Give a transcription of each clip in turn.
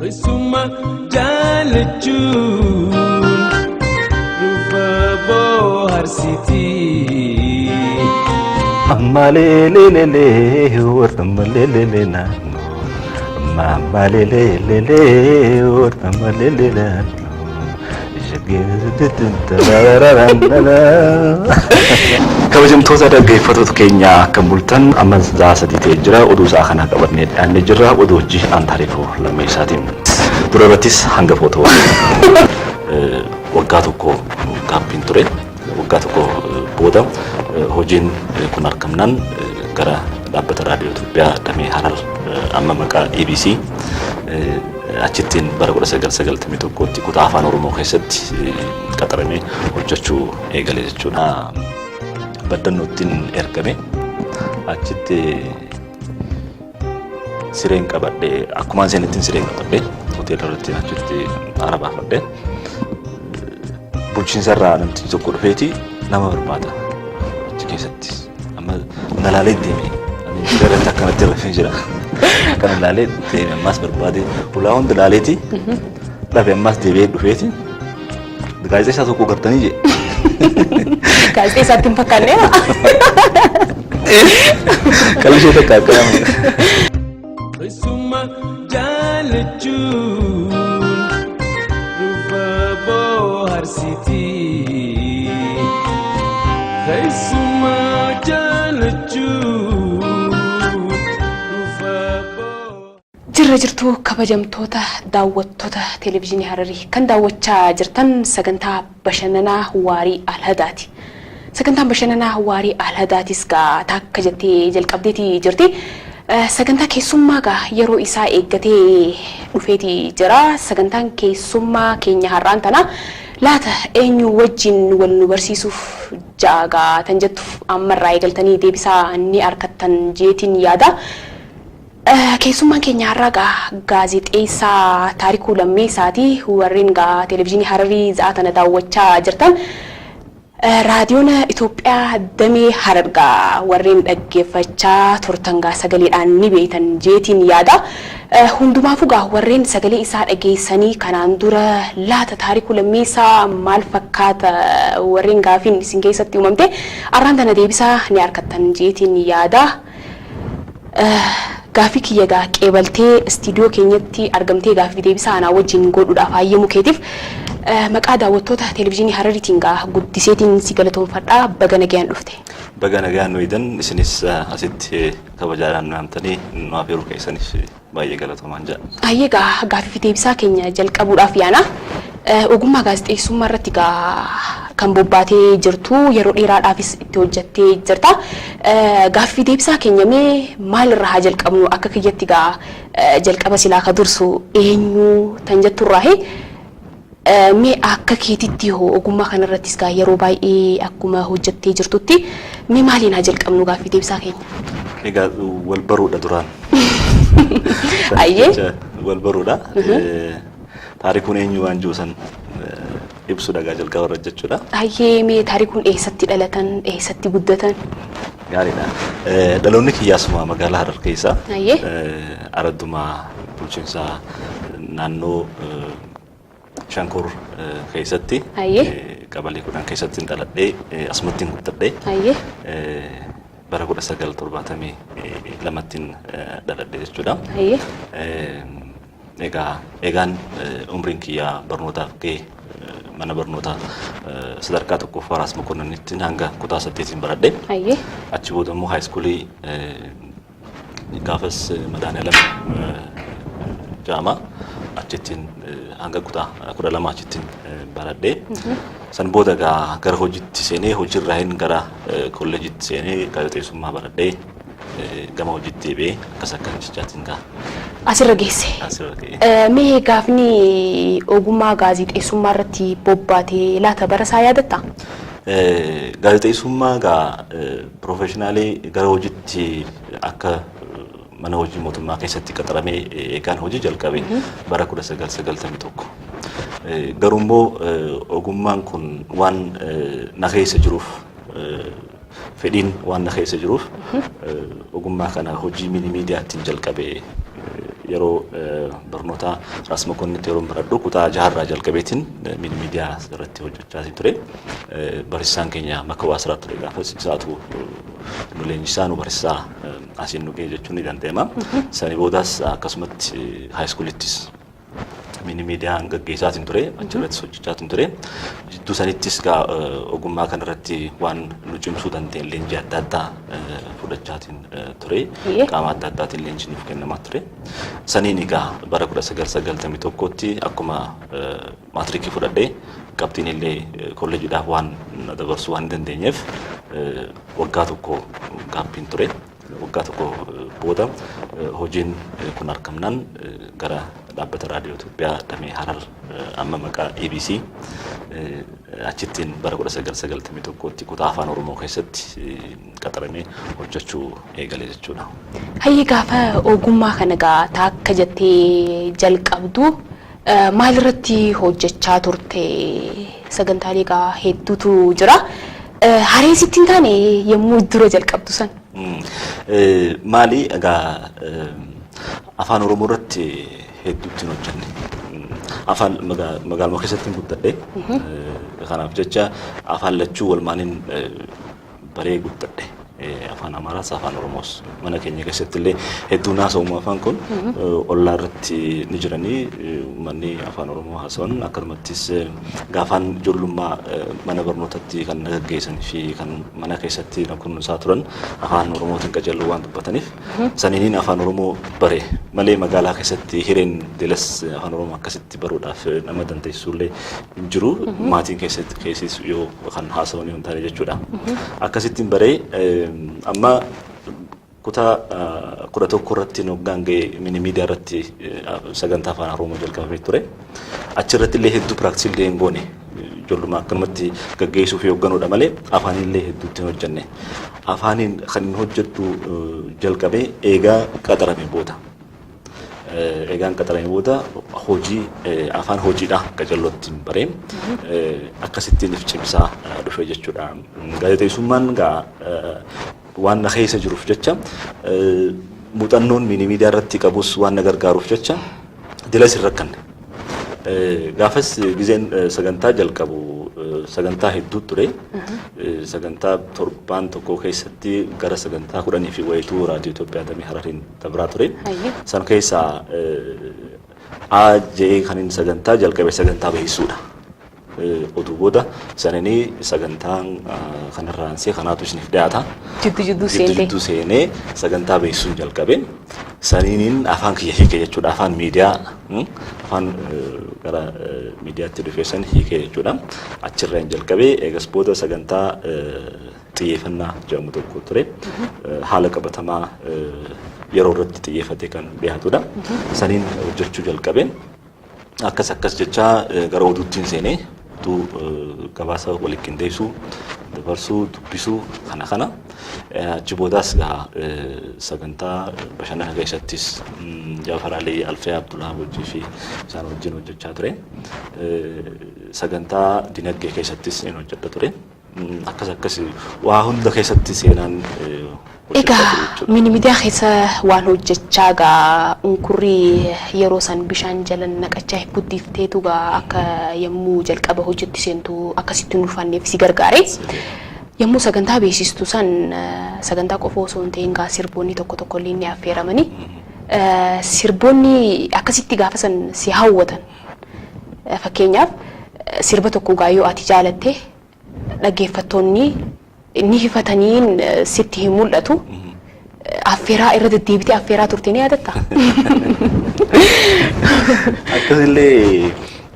Keessuma jaalachuun dhufa bohaarsitii. Ammalelelele warra naannoo Ammalelelele warra naannoo. Kabajamtoota dhaggeeffattoota keenya, akkam bultan? Amma sa'a 3 ta'ee jira. Oduu sa'a kanaa qabannee dhiyaannee jirra. Oduu hojii aan Taariikuu Lammeessaatiin. Dura irrattis hangafoota waggaa tokko gaabbiin ture. Waggaa tokko booda hojiin kun argamnaan gara dhaabbata raadiyoo Itoophiyaa damee Harar, amma maqaa EBC, achittiin bara 1991tti kutaa afaan Oromoo keessatti qaxaramee hojjechuu eegale jechuudha. Baddannootti ergame. Achitti sireen qabadhe, akkumaan seenettiin sireen qabadhe, hoteela irratti achitti haara baafadhe. Bulchiinsa irraa namtichi tokko dhufeeti nama barbaada achi keessatti. Amma na laalee deeme. Ani siree irratti akkanatti rafee jira. Akkana laalee deeme, ammas barbaade, ulaa hunda laaleeti dhabe, ammas deebi'ee dhufeeti gaazexeessaa tokko gartanii jee. Gaazexeessaatti hin fakkaanne. Qal'ishee takka akkana. Keessuma jaalachuun dhufa bohaarsitii. Keessuma jaalachuun dhufa bohaarsitii. Jirra jirtu, kabajamtoota daawwattoota Televezyiinii Hararii, kan daawwachaa jirtan sagantaa bashannanaa Waarii Alhadaati. Sagantaan bashannanaa Waarii Alhadaatis gaa takka jettee jalqabdeeti jirti. Sagantaa keessummaa gaa yeroo isaa eeggatee dhufeeti jira. Sagantaan keessummaa keenya har'aan tana laata eenyu wajjin wal nu barsiisuuf ja'a gaa tan jettuuf ammarraa eegaltanii deebisaa ni argattan jeetiin yaada. Keessummaan keenya har'aa gaa gaazexeessaa Taarikuu Lammeessaati. Warreen gaa Televezyiinii Hararii za'a tana daawwachaa jirtan, raadiyoon Itoophiyaa damee Harar gaa warreen dhaggeeffachaa turtan gaa sagaleedhaan ni beektan jeetiin yaada. Hundumaafuu gaa warreen sagalee isaa dhageessanii kanaan dura laata Taarikuu Lammeessaa maal fakkaata warreen gaafiin isin keessatti uumamte, har'aan tana deebisaa ni argattan jeetiin yaada. Gaafii kiyya gaa qeebaltee istiidiyoo keenyatti argamtee gaafii deebisaa anaa wajjin godhuudhaaf hayyamuu keetiif maqaa daawwattoota Televezyiinii Harariitiin gaa guddiseetiin si galatoonfadhaa. Baga nagayaan dhufte. Baga nagaan nu eedan. Isinis asitti kabajaadhaan nu yaamtanii nu afeeruu keessanis baay'ee galatoomaan jedha. Hayyee, gaa gaafii deebisaa keenya jalqabuudhaaf yaana. Ogummaa gaazexeessummaa irratti gaa kan bobbaatee jirtu, yeroo dheeraadhaafis itti hojjettee jirta. Gaaffii deebisaa keenya mee maalirraa haa jalqabnu? Akka kiyyatti gaa jalqaba silaa ka dursu eenyu tan jetturraahi. Mee akka keetitti hoo ogummaa kanarrattis gaa yeroo baay'ee akkuma hojjettee jirtutti, mee maaliin haa jalqabnu gaaffii deebisaa keenya? Egaa wal baruudha duraan. Ayyee. Wal baruudha. Taarikuun eenyu waan jiru san ibsu dhagaa jalqaba irra jechuudha. Hayyee, mee Taarikuun eessatti dhalatan, eessatti guddatan? Gaariidha. Dhaloonni kiyyaasuma magaalaa Harar keessa. Ayyee. Aradduma bulchiinsa naannoo Shankur keessatti. Ayyee. Qabalee 10 keessatti dhaladhee, asumatti guddadhee. Hayyee. Bara 1972tti dhaladhe jechuudha. Hayyee. Egaa egaan umriin kiyyaa barnootaaf ga'e, mana barnootaa sadarkaa tokkoffaa Raas Mokonninnitti hanga kutaa saddeetiin baradhe. Hayyee. Achi booda immoo high schoolii gaafas Madaaniyalam jedhama. Achittiin hanga kutaa 12 achittiin baradhe. San booda egaa gara hojiitti seenee, hojiirraa hin gara kolleejitti seenee, gaazexeessummaa baradhee, gama hojiitti deebi'ee, akkas akkan jechaatiin gaa Asirra geesse. Asirra ga'e. Mee gaafni ogummaa gaazexeessummaa irratti bobbaate laata bara isaa yaadatta? Gaazexeessummaa gaa professionally gara hojiitti akka mana hojii mootummaa keessatti qaxaramee eegaan hojii jalqabe bara 1991. Garuu immoo ogummaan kun waan na keessa jiruuf, fedhiin waan na keessa jiruuf, ogummaa kana hojii mini miidiyaattiin jalqabe yeroo barnoota barnootaa Raas Mokonnitti yeroon baradhu kutaa jaharraa jalqabeetiin mini miidiyaa irratti hojjechaa ture. Barsiisaan keenya Makka Waasiraa ture gaafas isaatu nu leenjisaa nu barsiisaa asiin nu ga'e jechuun ni danda'ama. Sanii boodaas akkasumatti high schoolittis mini miidiyaan gaggeessaatiin ture, achirrattis hojjechaatiin ture. Jidduu sanittis gaa ogummaa kanarratti waan nu cimsuu danda'e leenjii adda addaa fudhachaatiin ture. Qaama adda addaatiin leenjii nuuf kennamaa ture. Saniin egaa bara 1991tti akkuma maatirikii fudhadhee qabxiin illee kolleejiidhaaf waan na dabarsuu waan hin dandeenyeef waggaa tokko gaappiin ture. Waggaa tokko booda hojiin kun argamnaan gara dhaabbata raadiyoo Itoophiyaa damee Harar amma maqaa EBC achittiin bara 1991tti kutaa afaan Oromoo keessatti qaxaramee hojjechuu eegale jechuudha. Hayyee, gaafa ogummaa kana gaa taakka jettee jalqabdu maalirratti hojjechaa turte? Sagantaalee gaa hedduutu jira. Haree sitti hin taane yommuu dura jalqabdu san? Maali egaa, afaan Oromoo irratti hedduutti hin hojjenne. Afaan magaaluma keessatti hin guddadhe. Kanaaf jecha afaan lachuu walmaaniin baree guddadhe. Afaan Amaaraas afaan Oromoos mana keenya keessatti illee hedduun haasa'umu afaan kun ollaa irratti ni jiranii uummanni afaan Oromoo haasa'an. Akkanumattis gaafaan ijoollummaa mana barnootatti kan na gaggeessanii fi kan mana keessatti na kunuunsaa turan afaan Oromootiin qajeeluu waan dubbataniif saniiniin afaan Oromoo bare malee magaalaa keessatti hireen dilas afaan Oromoo akkasitti baruudhaaf nama dandeessu illee hin jiru, maatiin keessatti keessis yoo kan haasa'an yoo hin taane jechuudha. Akkasittiin baree amma kutaa 11 irratti hoggaan ga'e mini miidiyaa irratti sagantaa afaan Oromoo jalqabamee ture. Achirratti illee hedduu practice illee hin goone. Ijoollummaa akkanumatti gaggeessuu fi hoogganuudha malee afaaniin illee hedduutti hin hojjenne. Afaaniin kan inni hojjedhu jalqabee eegaa qaxarame booda. Eegaan qaxarame booda hojii afaan hojiidha qacarrootti baree akkasittiin if cimsaa dhufe jechuudha. Gaazexeessummaan gaa waan na keessa jiruuf jecha, muuxannoon mini miidiyaa irratti qabus waan na gargaaruuf jecha dilas hin rakkanne. Gaafas gizeen sagantaa jalqabu sagantaa hedduu ture. Sagantaa torbaan tokko keessatti gara sagantaa 10 fi wayituu raadiyoo Itoophiyaa damee Harariin dabraa ture. San keessaa A jedhee kan inni sagantaa jalqabe sagantaa beeksisuudha. Oduu booda sananii sagantaan kanarraa ansee kanaatu isiniif dhiyaata. Jidduu jidduu Jidduu seentee. Jidduu seenee sagantaa beeksisuun jalqabe. Saniiniin afaan kiyya hiike jechuudha. Afaan miidiyaa, afaan gara miidiyaatti dhufee san hiike jechuudha. Achirraan jalqabee eegas booda sagantaa xiyyeeffannaa jedhamu tokko ture. Haala qabatamaa yeroo irratti xiyyeeffatee kan dhiyaatudha. Saniin hojjechuu jalqabe. Akkas akkas jechaa gara oduuttiin seenee oduu gabaasa waliin qindeessuu, dabarsuu, dubbisuu kana kana. Achi boodaas gaa sagantaa bashannana keessattis Jaafar Alii, Alfee Abdulaa wajjii fi isaan wajjin hojjechaa ture. Sagantaa dinagdee keessattis ni hojjedha ture. Akkas akkas waa hunda keessatti seenaan hojjechaa Egaa ture jechuudha. Mini miidiyaa keessa waan hojjechaa gaa unkurrii yeroo san bishaan jala naqachaa guddifteetu gaa akka yommuu jalqaba hojiitti seentu akkasitti hin ulfaanneef si gargaare. Yommuu sagantaa beeksistu san sagantaa qofa osoo hin ta'in gaa sirboonni tokko tokko illee ni affeeramanii. Sirboonni akkasitti gaafa san si hawwatan. Fakkeenyaaf sirba tokko gaa yoo ati jaalatte dhaggeeffattoonni ni hifataniin sitti hin mul'atu. Affeeraa irra deddeebitee affeeraa turte ni yaadatta? Akkasillee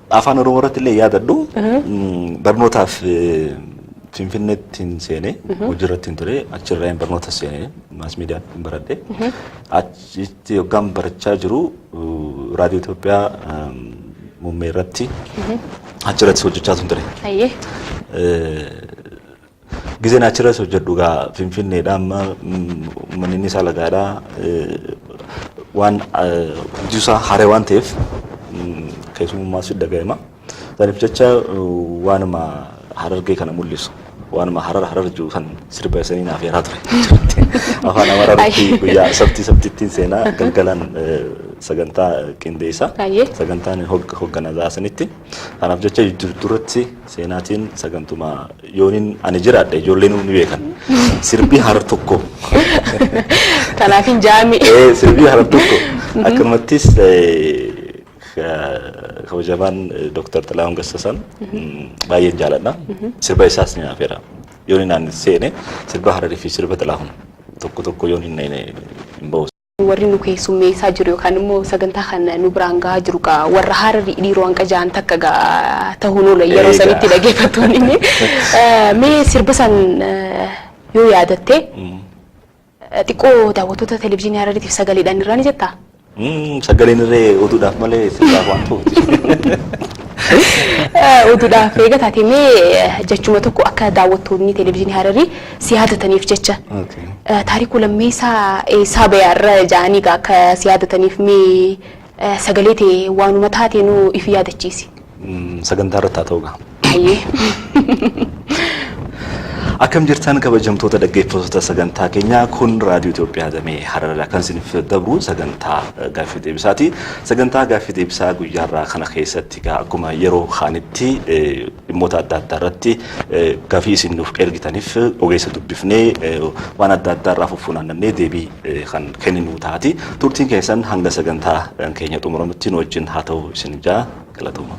afaan Oromoo irratti illee yaadadhu. Barnootaaf Finfinneetti hin seene, hojii irratti hin ture, achirraa hin barnoota seene, mass miidiyaa hin baradhe. Achitti hoggaan barachaa jiru raadiyoo Itoophiyaa muummee irratti achirratti hojjechaa ture. Gizeen achirratti hojjedhu gaa Finfinneedha, amma manni isaa lagaadha, waan hojii isaa haaree waan ta'eef keessummaa si dhaga'ama. Saniif jecha waanuma Harargee kana mul'isu, waanuma Harar Harar jiru san sirba isanii naaf yeraa ture. Afaan Amaaraa irratti guyyaa sabtii sabtittiin seenaa galgalaan sagantaa qindeessa. Sagantaan hoogganaa sanitti. Kanaaf jecha duratti seenaatiin sagantuma yooniin ani jiraadhe ijoolleen ni beekan. Sirbii Harar tokko. Kanaaf hin jaami. Sirbii Harar tokko. Akkanumattis kabajamaan Dr. Xilahuun Gassasaan baay'een jaaladha. Sirba isaas ni naafeera. Yooniin ani seene sirba Hararii fi sirba Xilahuun tokko tokko yoon hin hin bahu. Warri nu keessummeessaa jiru yookaan immoo sagantaa kana nu biraan gahaa jiru gaa warra Hararii dhiiroo hanqa ja'an takka gaa ta'uun oola yeroo sanitti dhaggeeffattoonni inni. Mee sirba san yoo yaadatte xiqqoo daawwattoota televezyiinii Harariitiif sagaleedhaan irraa ni jettaa? Sagaleen irree oduudhaaf malee sirbaaf waan ta'uuti. Oduudhaaf eega taate mee jechuma tokko akka daawwattoonni televezyiinii Hararii si yaadataniif jecha. Taarikuu Lammeessaa eessaa bayaarra ja'anii akka si yaadataniif mee sagalee ta'e waanuma taate nu if yaadachiisi. Sagantaa irratti haa ta'u gaa. Hayyee. Akkam jirtan kabajamtoota dhaggeeffattoota sagantaa keenyaa? Kun Raadiyoo Itoophiyaa damee Hararraa kan isiniif dabru sagantaa gaaffii deebisaati. Sagantaa gaaffii deebisaa guyyaarraa kana keessatti akkuma yeroo kaanitti dhimmoota adda addaa irratti gaaffii isin nuuf ergitaniif ogeessa dubbifnee waan adda addaa irraa fuffunaannannee deebii kan kenninu taati. Turtiin keessan hanga sagantaa keenya xumuramutti nu wajjin haa ta'u isin jaa, galatooma.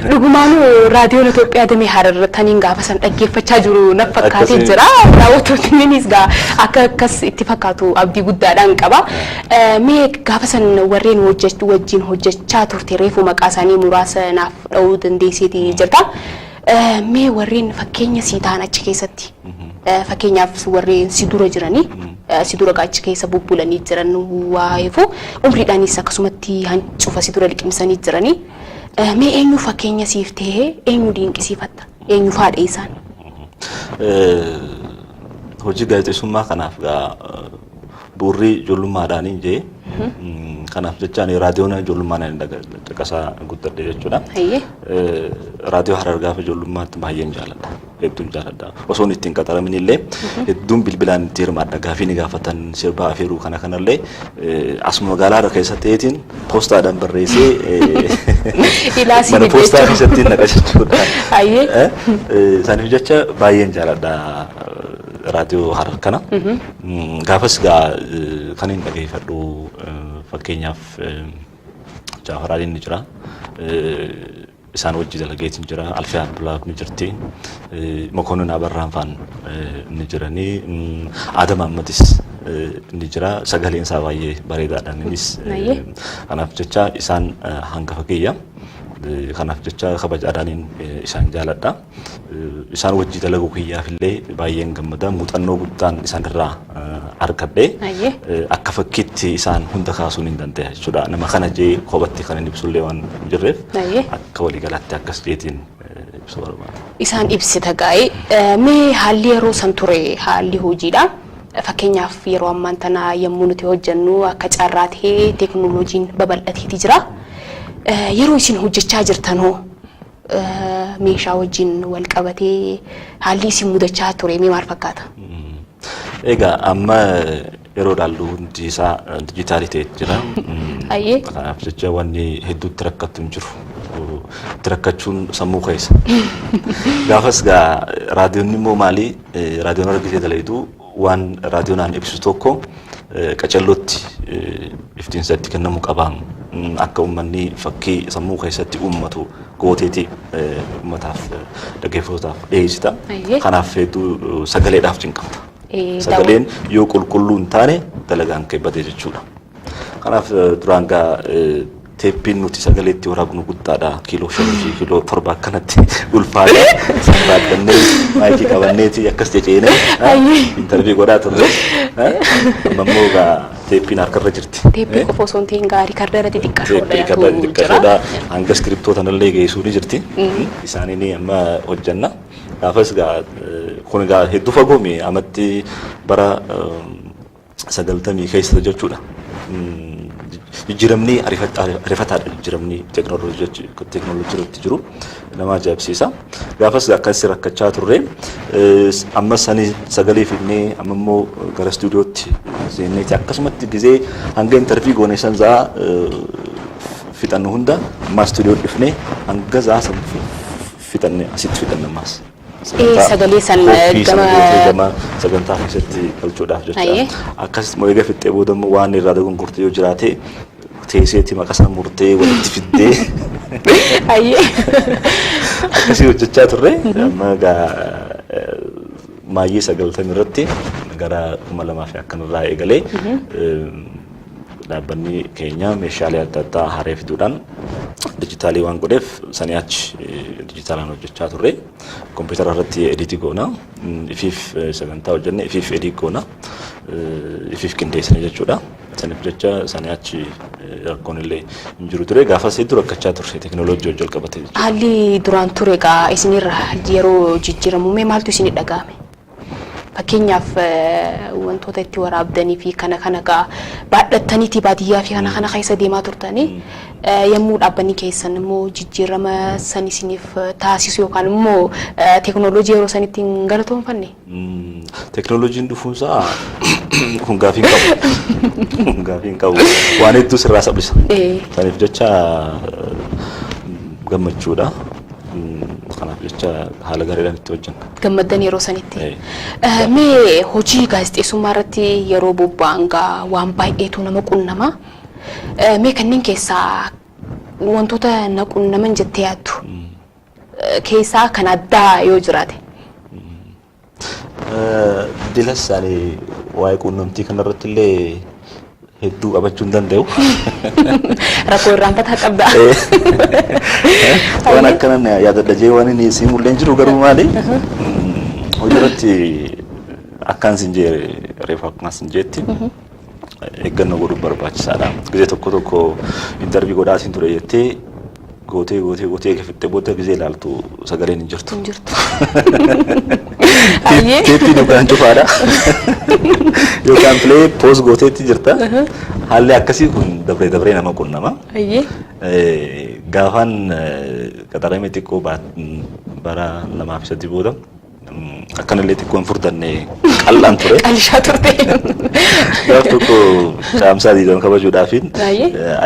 Dhugumaanuu raadiyoon Itoophiyaa damee Harar taniin gaafa san dhaggeeffachaa jiru na fakkaatee jira. Daawwattoonnis gaa akka akkas itti fakkaatu abdii guddaadhaan qaba. Mee gaafa san warreen wajjin hojjechaa turte reefu maqaa isaanii muraasa naaf dha'uu dandeesseetii jirta. Mee warreen fakkeenya sii ta'an achi keessatti, fakkeenyaaf warreen si dura jiranii, si dura achi keessa bubbulanii jiran, waa'eefu umriidhaanis akkasumatti hancufa si dura liqimsanii jiranii. Mee eenyu fakkeenya siif ta'ee, eenyu dinqisiifatta, eenyu faadha isaan? Hojii gaazexeessummaa kanaaf gaa bu'uurri ijoollummaadhaan hin jee. Kanaaf jecha ani raadiyoon ijoollummaan caqasaa guddadhe jechuudha. Raadiyoo Harar gaafa ijoollummaatti baay'een jaaladha. Hedduun jaaladha. Osoon ittiin qaxaramin illee hedduun bilbilaan itti hirmaadha. Gaafii ni gaafatan, sirba afeeruu kana kanallee asuma magaalaa irra keessa ta'eetiin poostaadhaan barreessee mana poostaa keessatti naqa jechuudha. Saniif jecha baay'een jaaladha raadiyoo Harar kana. Gaafas gaa kan hin dhageeffadhu fakkeenyaaf Jaafar Aliin ni jira. Isaan wajji dalageetiin jira. Alfiyaa Abdulaaf ni jirti. Mokonnin Abarraan faan ni jiranii. Adam Ahmadis ni jira. Sagaleen isaa baay'ee bareedaadha innis. Kanaaf jecha isaan hangafa kiyya. Kanaaf jecha kabajaadhaaniin isaan jaaladha. Isaan wajji dalaguu kiyyaaf illee baay'een gammada. Muuxannoo guddaan isaan irraa argadhe. Akka fakkiitti isaan hunda kaasuun hin danda'a jechuudha. Nama kana jee kophatti kan inni ibsullee waan hin jirreef akka waliigalaatti akkas jeetiin ibsuu barbaada. Isaan ibsita gaa'ee. Mee haalli yeroo san ture, haalli hojiidha. Fakkeenyaaf yeroo ammaan tana yommuu nuti hojjennu akka carraa ta'ee teekinooloojiin babal'ateeti jira. Yeroo isin hojjechaa jirtan hoo meeshaa wajjin wal qabatee haalli isin mudachaa ture mee maal fakkaata? Egaa amma yeroo ilaallu hundi isaa dijitaalii ta'ee jira. Kanaaf jecha wanni hedduutti rakkattu hin jiru. Itti rakkachuun sammuu keessa. Gaafas gaa raadiyoonni immoo maali? Raadiyoon argitee dalagitu waan raadiyoonaan ibsu tokko qacallootti iftiinsa itti kennamuu qaba. Akka uummanni fakkii sammuu keessatti uummatu gooteeti uummataaf, dhaggeeffattootaaf dhiyeessita. Kanaaf hedduu sagaleedhaaf cinqamta. Sagaleen yoo qulqulluu hin taane dalagaan kee badee jechuudha. Kanaaf duraan gaa teeppiin nuti sagalee itti waraabnu guddaadha. Kiiloo 5 fi kiiloo 7 akkanatti ulfaatee baadhannee maayikii qabanneeti akkas ceceenee interview godhaa turre. Amma immoo gaa teeppiin harkarra jirti. Teeppii qofa osoo hin ta'in gaa riikardara xixiqqashoodha. Teeppii riikardara xixiqqashoodha. Hanga iskiriptoota illee geessuu ni jirti. Isaaniin amma hojjenna. Gaafas gaa kun gaa hedduu fagoomi, amatti bara 90 keessa jechuudha. Jijjiiramni arifataadha, jijjiiramni teekinooloojii irratti jiru nama ajaa'ibsiisa. Gaafas akkas rakkachaa turre. Ammas sani sagalee fidnee, amma immoo gara istuudiyootti seenneeti akkasumatti gizee hanga interview goone san zaa fixannu hunda, ammaa istuudiyoo dhufnee hanga zaa san fixanne, asitti fixanne ammaas. Sagalee san qophii sana gootee gama sagantaa keessatti galchuudhaaf jecha. Akkasis immoo eega fixxee booda immoo waan irraa dogongorte yoo jiraate teesseetti maqaa sana murtee walitti fiddee akkasii hojjechaa turre. Amma egaa maayyee 90 irratti gara 2000 fi akkanarraa eegalee dhaabbanni keenya meeshaalee adda addaa haaree fiduudhaan dijitaalii waan godheef, sanii achi dijitaalaan hojjechaa turre. Kompiitara irratti edit goona. Ifiif sagantaa hojjenne, ifiif edit goona. Ifiif qindeessine jechuudha. Saniif jecha sanii achi rakkoon illee hin jiru ture. Gaafas hedduu rakkachaa turre teekinooloojii wajjin wal qabate jechuudha. Haalli duraan ture egaa isinirra yeroo jijjiiramu mee maaltu isinii dhaga'ame? Fakkeenyaaf, wantoota itti waraabdanii fi kana kana egaa baadhattaniiti baadiyyaa fi kana kana keessa deemaa turtanii, yommuu dhaabbanni keessan immoo jijjiirama san isiniif taasisu yookaan immoo teekinooloojii yeroo sanitti hin galatoonfanne? Teekinooloojiin dhufuunsaa kun gaafii hin qabu. Kun gaafii hin qabu. Waan hedduu sirraa salphisa. Saniif jecha gammachuudha. Kanaaf jecha haala gaariidhaan itti hojjenna. Gammaddan yeroo sanitti. Mee hojii gaazexeessummaa irratti yeroo bobba'an gaa waan baay'eetu nama qunnama. Mee kanneen keessaa wantoota na qunnaman jettee yaaddu keessaa kan addaa yoo jiraate? Dilas ani waa'ee quunnamtii kanarratti illee hedduu qabachuu hin danda'u. Rakkoo irraanfataa qabda. Waan akkanan yaadadha jee waan inni siin mul'een jiru, garuu maali? Hojii irratti akkaan sin jee, reefu akkaan sin jeetti, eeggannoo godhuun barbaachisaadha. Gizee tokko tokko interview godhaa siin ture jettee gootee gootee gootee eega fixxee booda gizee ilaaltu sagaleen hin jirtu. Hin jirtu. Ayyee. Teeppiin yookaan cufaadha. Yookaan play pause gooteetti jirta. Haalli akkasii kun dabree dabree nama qunnama. Gaafaan qaxarame xiqqoo bara 2003 booda akkanallee xiqqoo hin furdanne, qal'aan ture. Qalishaa turte. Gaaf tokko Caamsaa 20 kabajuudhaafin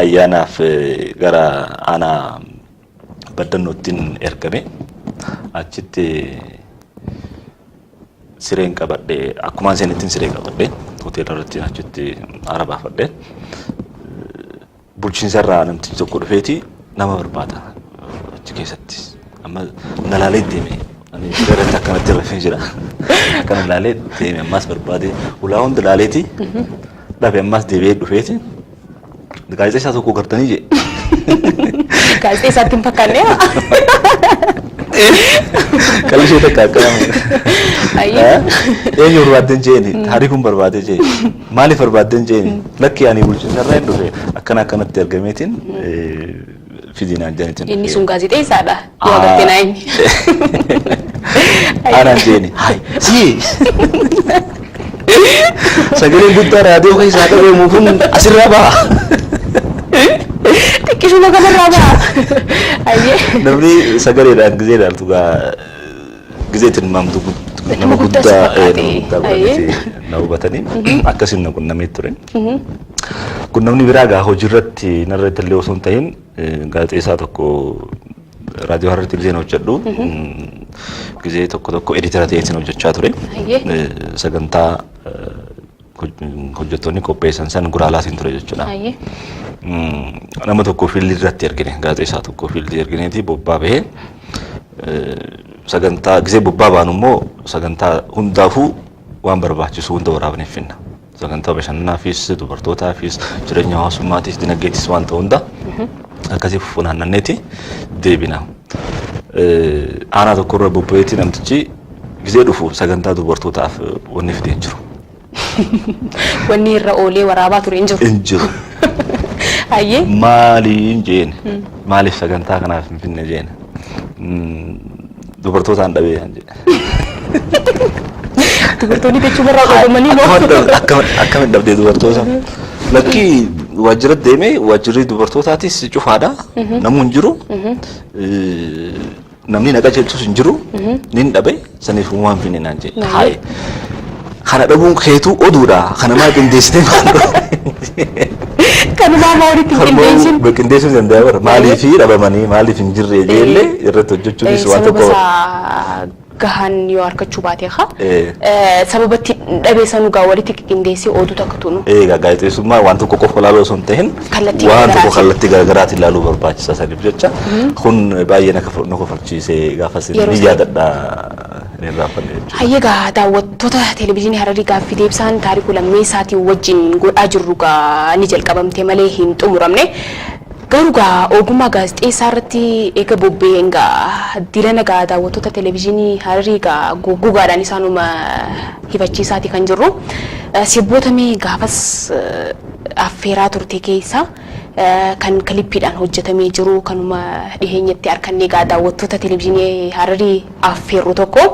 ayyaanaaf gara aanaa Baddannoottiin ergame. Achitti sireen qabadhe, akkumaan seenettiin siree qabadhe, hoteela irratti achitti aara baafadhe. Bulchiinsa irraa namtichi tokko dhufeeti nama barbaada achi keessatti. Amma na laalee deeme. Ani siree irratti akkanatti rafee jira. Akkana laalee deeme, ammas barbaade, ulaa hunda laaleeti dhabe, ammas deebi'ee dhufeeti gaazexeessaa tokko gartanii jee. Gaazexeessaatti hin fakkaanne. Qal'ishee takka akkana. Ayyee. Eenyu barbaaddeen jeeni? Taarikuun barbaadee jee. Maaliif barbaaddeen jeeni? Lakki, ani bulchiinsa irraa hin dhufe, akkana akkanatti argameetiin fidinaan jedhaniitiin. Inni sun gaazexeessaadha. Yoo agartee naa inni. Aanaan jeeni. Hai si. Sagaleen guddaa raadiyoo keessaa dhabeemu kun asirraa baha. Xiqqishuma kanarraa baha. Ayyee. Namni sagaleedhaan gizee ilaaltu gaa gizee tilmaamtu nama Nama guddaa si guddaa fakkaate. nama guddaa godhaniiti na hubatanii akkasiin na qunnamee ture. Qunnamni biraa gaa hojiirratti narratti illee osoo hin ta'in, gaazexeessaa tokko raadiyoo Hararitti gizeen hojjedhu gizee tokko tokko editara ta'eetiin hojjechaa ture. Sagantaa hojjettoonni qopheessan san gulaalaatiin ture jechuudha. Nama tokko fiildii irratti ergine, gaazexeessaa tokko fiildii ergineeti bobbaa bahee, sagantaa gizee bobbaa baanu immoo sagantaa hundaafuu waan barbaachisu hunda waraabneef finna. Sagantaa bashannanaafis, dubartootaafis, jireenya hawaasummaatis, dinagdeetis waan ta'u hunda akkasii funaannanneeti deebina. Aanaa tokko irra bobba'eeti namtichi gizee dhufu sagantaa dubartootaaf wanni fide hin jiru. Wanni irra oolee waraabaa ture hin jiru. Hin jiru. Maaliin jeen? Maaliif sagantaa kanaaf hin finne jeen? Dubartootaan dhabee jeen jedhe. Dubartoonni jechuun irraa dhugumanii moo? Akkamitti dhabdee dubartoota? Lakkii, Waajjira deemee waajjirri dubartootaatis cufaadha. Namni hin jiru. Namni naqa jechuus hin jiru. Nin dhabe saniif uumaan finne naan jedhe. Haye. Kana dhabuun keetu oduudha. Kana maa qindeessitee maal? Kanumaa maa walitti hin qindeessin? Qindeessuu danda'a bara. Maaliif dhabamanii maaliif hin jirre jeellee irratti hojjechuunis waan Sababa tokko. isaa gahan yoo harkachuu baate haa. Sababatti dhabee sanuu gaa walitti qindeessee oduu takka tunu. Egaa gaazexeessummaa waan tokko qofa ilaaluu osoo hin ta'in Kallattii waan tokko garaagaraatiin. kallattii garaagaraatiin ilaaluu barbaachisa saniif jecha kun baay'ee na kofalchiisee gaafas Yeroo ni sana. yaadadha hin irraanfanne jechuudha. Hayyegaa daawwattoota televezyiinii Hararii gaaffii deebisaan Taarikuu Lammeessaatiin wajjin godhaa jirru gaa ni jalqabamte malee hin xumuramne. Garuu gaa ogummaa gaazexeessaa irratti eega bobba'een gaa dilana gaa daawwattoota televezyiinii Hararii gaa goggogaadhaan isaanuma hifachiisaati kan jirru. Sirboota mee gaafas affeeraa turte keessa kan kilippiidhaan hojjetamee jiru kanuma dhiheenyatti harkannee gaa daawwattoota televezyiinii Hararii affeerru tokko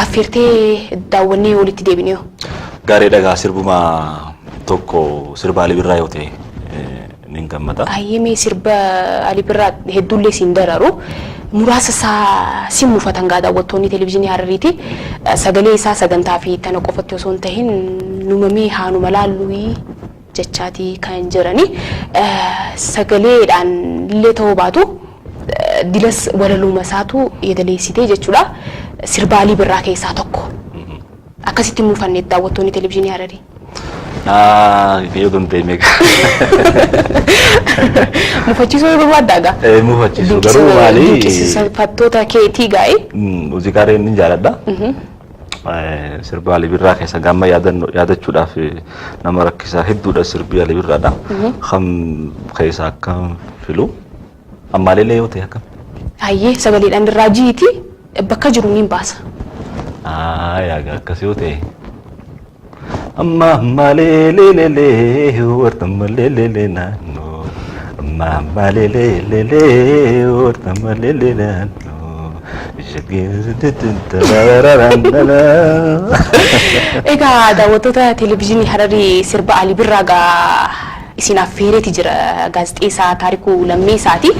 affeertee daawwannee walitti deebinee. Gaariidha gaa sirbuma tokko sirba Alii Birraa yoo ta'e nin gammada. Hayyemee sirba Alii Birraa hedduullee siin dararu muraasa isaa si muufatan gaa daawwattoonni televezyiinii Harariiti. Sagalee isaa sagantaa fi tana qofatti osoo hin tahin numamee haanuma laallu jechaatii kan jirani. Sagaleedhaan illee ta'uu baatu dilas walaluma isaatu yeedaleessitee jechuudha. Sirba Alii Birraa keessaa tokko. Akkasitti muufanne daawwattoonni televezyiinii Hararii. Yoo dandeenye egaa. Mufachiisuu yoo barbaadda gaa? Mufachiisuu garuu maali? Dinqisiifattoota keetii gaa'e. Muuziqaa ni jaaladha. Sirba Alii Birraa keessa gamma yaadachuudhaaf nama rakkisaa hedduudha sirbi Alii Birraadha. Kan keessa akkam filu. Ammaallee yoo ta'e akkam? Hayyee sagaleedhaan irraa jiiti bakka jiru niin baasa. Yaa akkas yoo ta'e. Amma ammalee leelelee warta leelelee naannoo. Amma ammalee leelelee warta leelelee naannoo. Egaa daawwattoota televezyiinii Hararii sirba Alii Birraa gaa isin affeereeti jira gaazexeessaa Taarikuu Lammeessaati.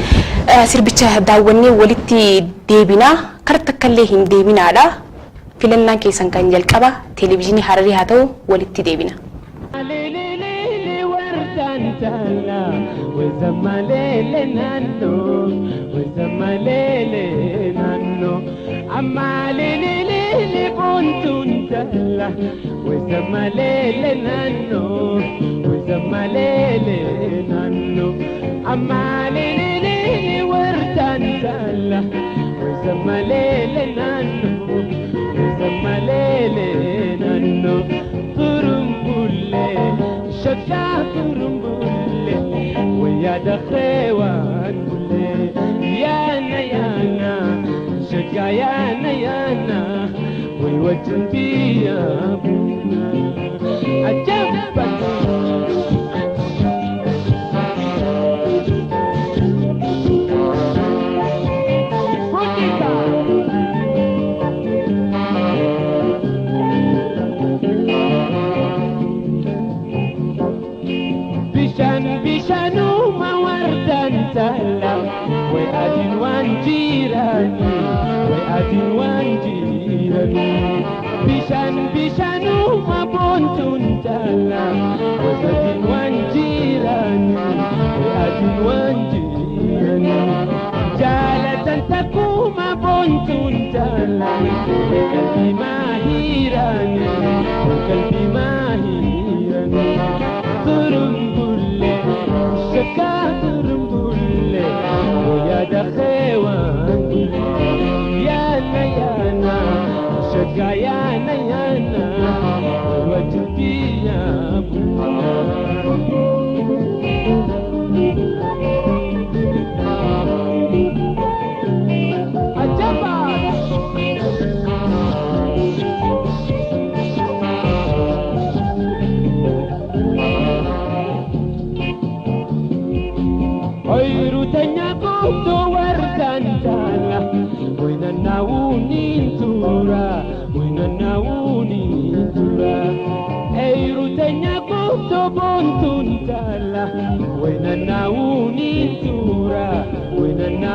Sirbicha daawwannee walitti deebinaa karaa takkallee hin deebinaadha. Filannaan keessan kan jalqaba televezyiinii Hararii haa ta'u walitti deebina.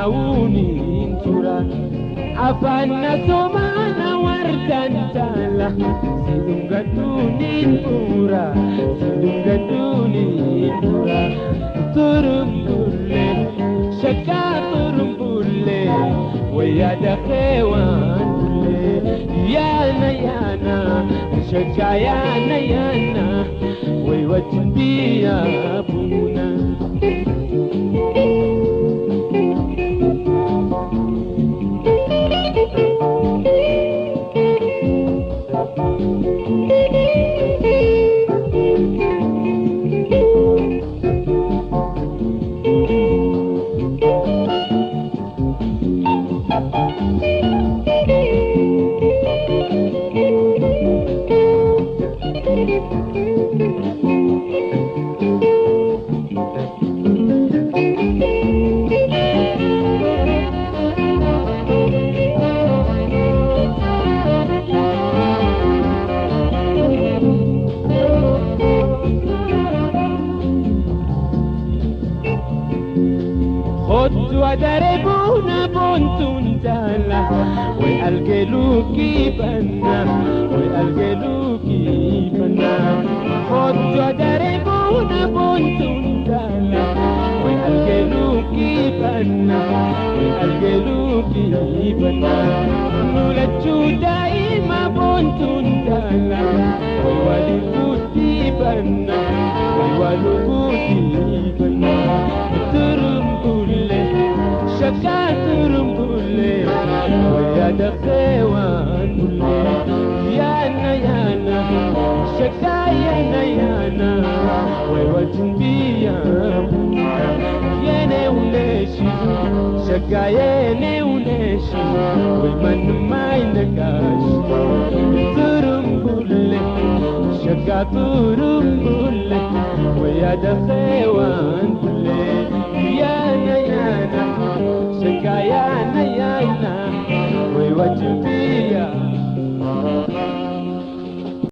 Naawuniin tura afaan somaana wardaan taala sidungadhuuniin buura sidungadhuuniin tura turumbulle shakkaa turumbulle wayyaa dafee waan bulle yaana yaana shakkaa yaana yaana way wajjin biyya buuna. Wadareboona boontuun taala way algeeluu kiifanna way algeeluu kiifanna. Wadareboona boontuun taala way algeeluu kiifanna way algeeluu kiifanna. Lulachuu daa'ima boontuun taala way walii guddifanna way walii guddifanna. Turumbulle shakkaa turumbulle wayyaa dafee waan bulle yaana yaana shakkaa yaana yaana way wajjin biyya buuna yeene uleeshi shakkaa yeene uleeshi way mannumaa hin turumbulle shakkaa turumbulle wayyaa dafee waan.